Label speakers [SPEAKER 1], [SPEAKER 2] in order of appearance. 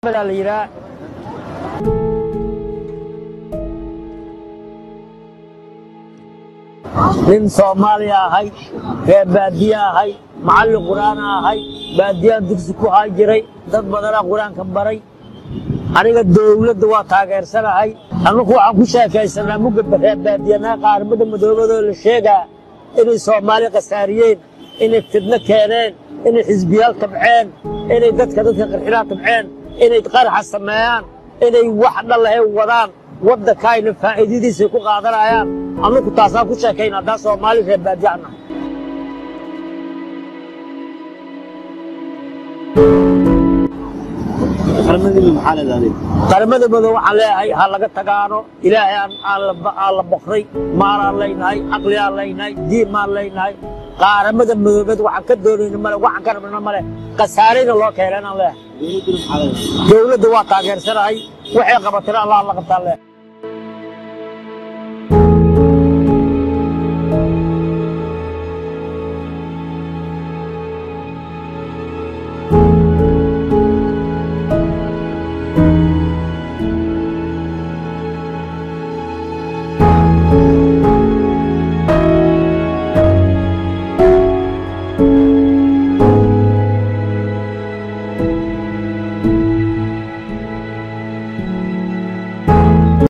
[SPEAKER 1] La yidhaha nin Soomaaliya ahay, reer baadiye ahay, macallin qur'aan ahay, baadiyaan dugsi ku hay jiray, dad badanaa qur-aanka baray. Aniga dowladda waa taageersanahay. Annaku waxaan ku sheekaysanaa mugga reer baadiyanaa Qaramada Madoobadoo la sheegaa inay Soomaali khasaariyeen, inay fidno keeneen, inay xisbiyaal tabceen, inay dadka qarxinaa tabceen, inay qaraxa sameeyaan, inay wax dhan lahayn wadaan, waddankaayna faa'iidadiisay ku qaadanayaan. Annaku taasaan ku sheekayna haddaa Soomaali reer baadiyaha nahay. Qaramada Madow waxaan leeyahay ha laga tagaano. Ilaahay aan la boqray, maalaan leynahay, caqli aan leynahay, diin maan leynahay. Qaramada Madoobeed waxaan ka doonayna male, waxaan ka rabna male, khasaarayna loo keenay aan leeyahay. Dowladda waa taageersanahay, waxay qabatana Allah la qabtaan leeyahay.